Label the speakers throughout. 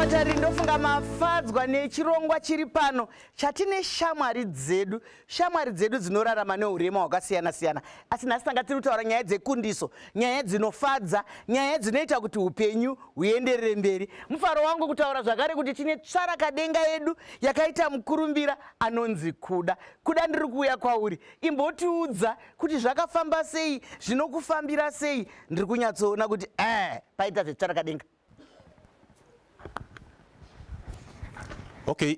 Speaker 1: Vatariri, ndofunga mafadzwa nechirongwa chiri pano chatine shamwari dzedu, shamwari dzedu dzinorarama neurema hwakasiyana-siyana. Asi nhasi tanga tiri kutaura nyaya dzekundiso, nyaya dzinofadza, nyaya dzinoita kuti upenyu huenderere mberi. Mufaro wangu kutaura zvakare kuti tine tsvarakadenga yedu yakaita mukurumbira anonzi Kuda. Kuda, ndiri kuuya kwauri, imbotiudza kuti zvakafamba sei, zvinokufambira sei. Ndiri kunyatsoona kuti paita zvetsvarakadenga.
Speaker 2: Okay,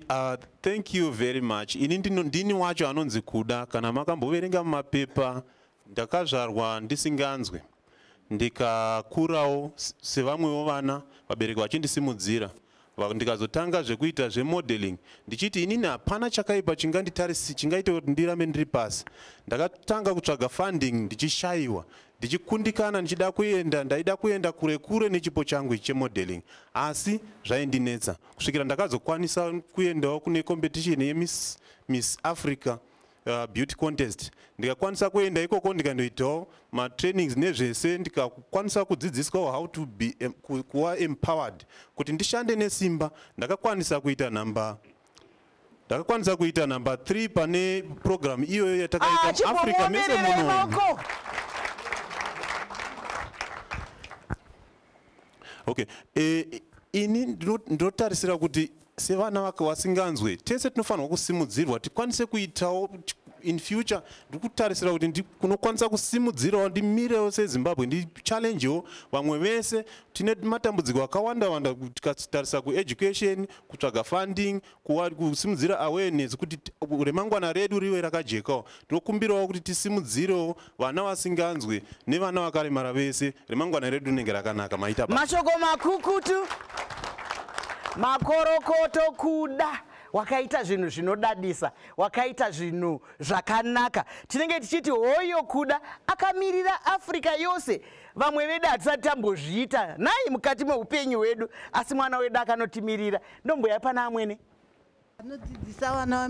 Speaker 2: thank you very much. Ini ndini wacho anonzi Kuda. Kana makamboverenga mumapepa, ndakazvarwa ndisinganzwe, ndikakurawo sevamwewo vana, vabereki vachindisimudzira. Ndikazotanga zvekuita zvemodeling, ndichiti inini hapana chakaipa chinganditarisi chingaita kuti ndirambe ndiri pasi. Ndakatanga kutsvaga funding, ndichishayiwa, ndichikundikana, ndichida kuenda, ndaida kuenda kure kure nechipo changu ichi chemodeling, asi zvaindinetsa kusvikira ndakazokwanisa kuendawo kune competition yeMiss Miss Africa Beauty Contest. Ndikakwanisa kuenda ikoko, ndikandoitawo matrainings nezvese, ndikakwanisa kudzidziswawo how to be kuva empowered kuti ndishande nesimba. Ndakakwanisa kuita number 3 pane program iyoyo yatakaita muAfrica mese
Speaker 1: Chimbomuomerera
Speaker 2: muno.
Speaker 1: Maoko.
Speaker 2: Okay, ini ndinotarisira kuti sevana vasinganzwe tese tinofanirwa kusimudzirwa, tikwanise kuitawo in future. Ndiri kutarisira kuti kunokwanisa kusimudzirawo, ndimirewo seZimbabwe, ndichallengewo vamwe vese. Tine matambudziko akawanda wanda tikatarisa kueducation, kutsvaga funding, kusimudzira awareness kuti remangwana redu rive rakajekawo. Ndinokumbirawo kuti tisimudzirewo vana vasinganzwe nevana vakaremara vese, remangwana redu rinenge rakanaka. Maita basa.
Speaker 1: Mashoko makukutu, makorokoto. Kuda, wakaita zvinhu zvinodadisa, wakaita zvinhu zvakanaka. Tinenge tichiti hoyo Kuda akamirira Africa yose. Vamwe vedu hatisati tambozviita nai mukati meupenyu hwedu, asi mwana wedu akanotimirira. Ndomboya pana amwene.
Speaker 3: Anodzidzisa vana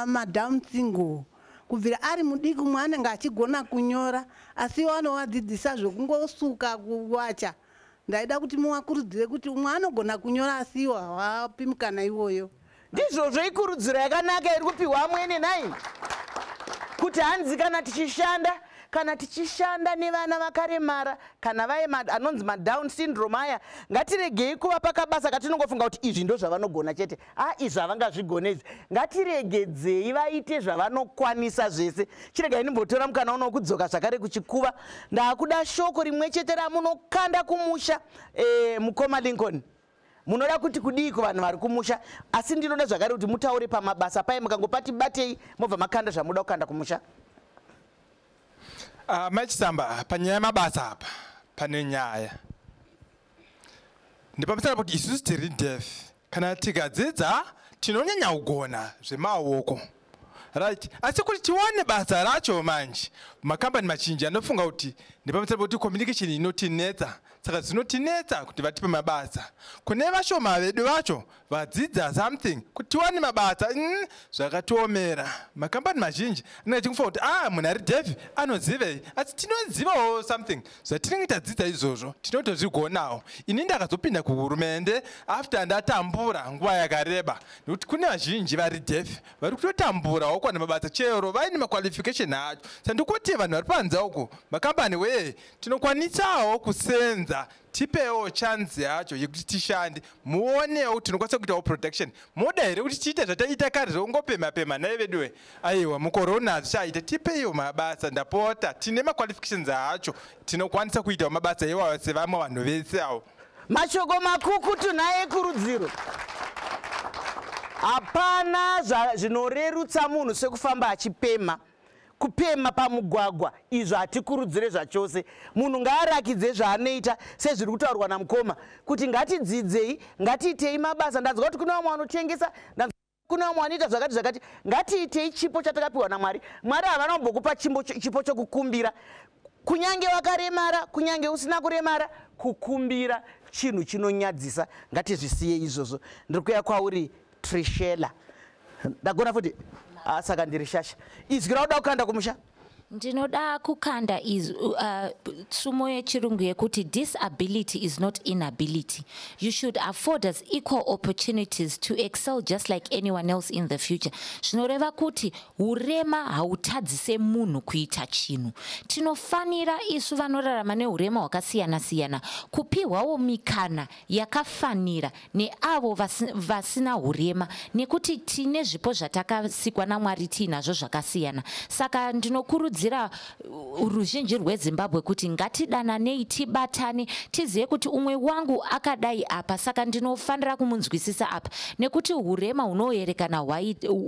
Speaker 3: vemadown syndrome kubvira ari mudiki. Umwe anenge achigona kunyora, asi vanovadzidzisa zvokungosuka, kuwacha. Ndaida kuti muvakurudzire kuti umwe anogona kunyora, asi iwo havapi mukana iwoyo.
Speaker 1: Ndizvozvo, ikurudziro yakanaka iri kupiwa amwene nai, kuti hanzi kana tichishanda nevana vakaremara, kana vaye anonzi madown syndrome aya, ngatiregei kuva pakabasa katinongofunga kuti izvi ndo zvavanogona chete, a izvi havangazvigone izvi. Ngatiregedzei vaite zvavanokwanisa zvese. Chiregai ndimbotora mukana uno wokudzoka zvakare kuchikuva. Ndaakuda shoko rimwe chete ramunokanda kumusha. Mukoma Lincoln, munoda kuti kudii kuvanhu vari kumusha? Asi ndinoda zvakare kuti mutaure pamabasa paye, mukangopati batei, mobva makanda zvamuda kukanda kumusha.
Speaker 4: Mai Chisamba, panyaya yemabasa apa pane nyaya ndipamusana pokuti isusu tiri deaf. Kana tikadzidza tinonyanya kugona zvemaoko, right? Asi kuti tiwane basa racho manje, makambani mazhinji anofunga kuti ndipamusana pokuti communication inotinetsa, saka zvinotinetsa kuti vatipe mabasa. Kune vashoma vedu vacho vadzidza something, kuti tiwane mabasa zvakatiomera. Makambani mazhinji anenge achingofunga kuti ah, munhu ari deaf anozivei? Asi tinozivawo something zvatinenge tadzidza izvozvo, tinotozvigonawo. Ini ndakazopinda kuhurumende after ndatambura nguva yakareba, nekuti kune vazhinji vari deaf vari kutotamburawo kuwana mabasa chero vaine maqualification acho. Saka ndikuti vanhu vari panze uko, makambani wee, tinokwanisawo kusenza, tipewo chance yacho yekuti tishande, muonewo kuti tinokwanisa kuitawo production. Moda here kuti tiite zvataita kare zvekungopema pema nai veduwe? Aiwa, mukorona hazvichaita. Tipeiwo mabasa, ndapota. Tine maqualifications acho, tinokwanisa kuitawo mabasa iwayo sevamwe vanhu vese avo.
Speaker 1: Mashoko makukutu naekurudziro. Hapana zvinorerutsa munhu sekufamba achipema, kupema pamugwagwa. Izvo hatikurudzire zvachose. Munhu ngaarakidze zvaanoita, sezviri kutaurwa namukoma kuti ngatidzidzei, ngatiitei mabasa. Ndanzwa kuti kune vamwe vanotengesa, ndanzwa kune vamwe vanoita zvakati zvakati. Ngatiitei chipo chatakapiwa naMwari. Mwari havana kumbokupa chipo chokukumbira, kunyange wakaremara, kunyange usina kuremara. Kukumbira chinhu chinonyadzisa, ngatizvisiye izvozvo. Ndiri kuya kwauri, Trishela. Ndagona futi? Ah, saka ndiri shasha. Izwi rauda kukanda kumusha?
Speaker 5: Ndinoda kukanda tsumo yechirungu yekuti disability is not inability. You should afford us equal opportunities to excel just like anyone else in the future. Zvinoreva kuti urema hautadzise munhu kuita chinhu. Tinofanira isu vanorarama neurema hwakasiyana-siyana kupiwawo mikana yakafanira neavo vasina urema, nekuti tine zvipo zvatakasikwa naMwari tiinazvo zvakasiyana. Saka ndinokurudzira ruzhinji rweZimbabwe kuti ngatidananei, tibatane, tizive kuti umwe wangu akadai apa, saka ndinofanira kumunzwisisa apa, nekuti urema hunoerekana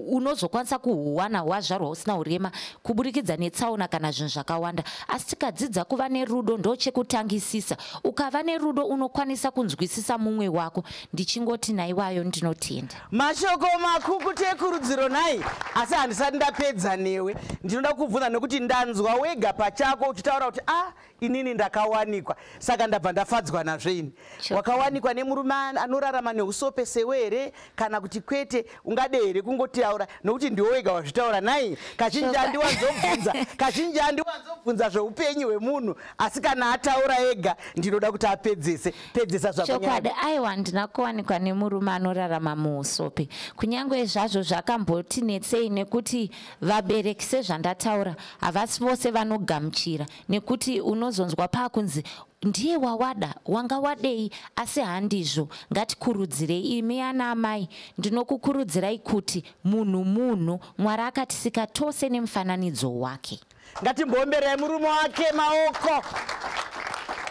Speaker 5: unozokwanisa kuhuwana wazvarwa usina urema kuburikidza netsaona kana zvinhu zvakawanda. Asi tikadzidza kuva nerudo, ndochekutangisisa. Ukava nerudo unokwanisa kunzwisisa mumwe wako. Ndichingoti naiwayo, ndinotenda.
Speaker 1: Mashoko makukutu ekurudziro nhai. Asi handisati ndapedza newe. Ndinoda kubvunza nekuti ndanzwa wega pachako uchitaura kuti a inini ndakawanikwa, saka ndabva ndafadzwa nazvo ini. Wakawanikwa nemurume anorarama neusope sewe here, kana kuti kwete? Ungade here kungotaura, nokuti ndiwe wega wazvitaura nhai? Kazhinji handiwanzobvunza, kazhinji handiwanzobvunza zveupenyu hwemunhu, asi kana ataura ega ndinoda kuti apedzese. Pedzesa zvako.
Speaker 5: Chokwadi, aiwa, ndina kuwanikwa nemurume anorarama muusope, kunyange zvazvo zvakambotinetsei, nekuti vabereki, sezvandataura, havasi vose vanogamuchira, nekuti unozonzwa paakunzi ndiye wawada, wanga wadei? Asi handizvo. Ngatikurudzirei. Imi ana amai, ndinokukurudzirai kuti munhu munhu, Mwari akatisika tose nemufananidzo wake.
Speaker 1: Ngatimbomberai murume wake maoko.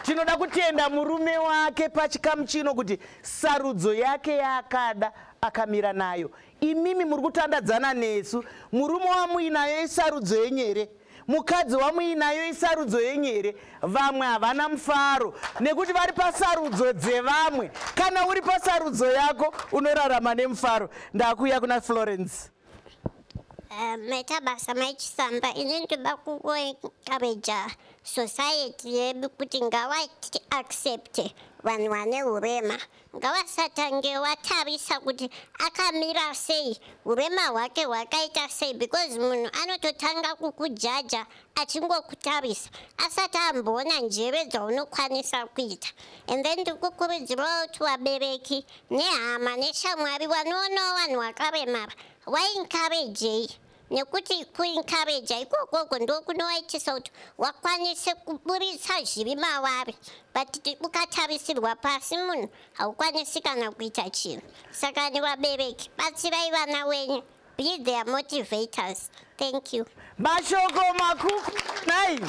Speaker 1: Tinoda kutenda murume wake pachikamu chino kuti sarudzo yake yaakada akamira nayo. Imimi muri kutandadzana nesu, murume wamuinayo isarudzo yenyu here? Mukadzi wamuinayo isarudzo yenyu here? Vamwe havana mufaro nekuti vari pasarudzo dzevamwe. Kana uri pasarudzo yako unorarama nemufaro. Ndakuuya kuna Florence.
Speaker 6: Maita basa, maichisamba. Ini ndoda kuencouraja society yedu kuti ngavati accepte vanhu vane urema. Ngavasatange vatarisa kuti akamira sei, urema hwake hwakaita sei, because munhu anototanga kukujaja achingokutarisa asati amboona njere dzaunokwanisa kuita. And then ndikukurudzirawo kuti vabereki nehama neshamwari vanoonawo vanhu vakaremara vaencouragei, nekuti kuencouraja ikokoko ndokunovaitisa kuti wakwanise kuburitsa zviri mavari. But ukatarisirwa pasi munhu haukwanisi kana kuita chinhu. Saka nevabereki, batsirai vana wenyu, be their motivators. Thank you.
Speaker 1: Mashoko makuku nai.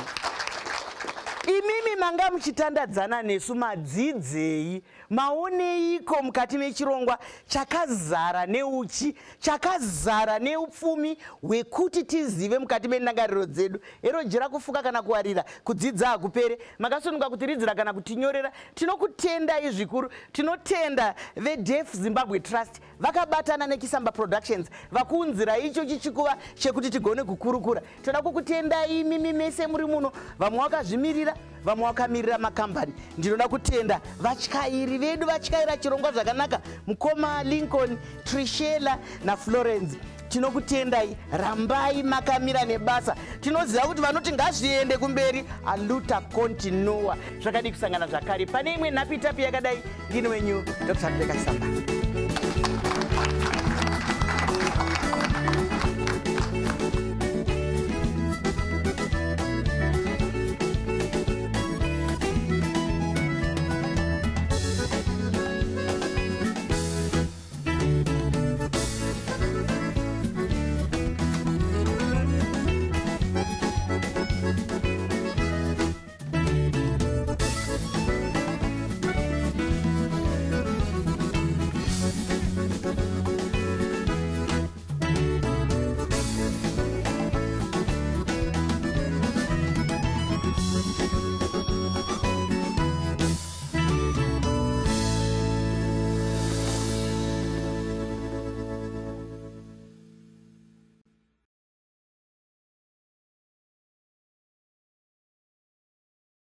Speaker 1: Imimi manga muchitandadzana nesu, madzidzei, maoneiko mukati mechirongwa chakazara neuchi, chakazara neupfumi hwekuti tizive mukati mendangariro dzedu? Ero jira kufuka kana kuwarira, kudzidza hakupere. Makasununga kutiridzira kana kutinyorera. Tinokutendai zvikuru. Tinotenda veDeaf Zimbabwe Trust vakabatana neChisamba Productions vakuunzira ichochi chikuva chekuti tigone kukurukura. Toda kukutendai imimi mese muri muno, vamwe vakazvimirira, vamwe vakamirira makambani. Ndinoda kutenda vatyairi vedu vatyaira chirongwa zvakanaka, mukoma Lincoln, Trishela naFlorence. Tinokutendai, rambai makamira nebasa. Tinoziva kuti vanoti ngazviende kumberi, aluta continua. Zvakadii kusangana zvakare pane imwe nhapitapi yakadai? Ndini wenyu Dr Rebecca Chisamba.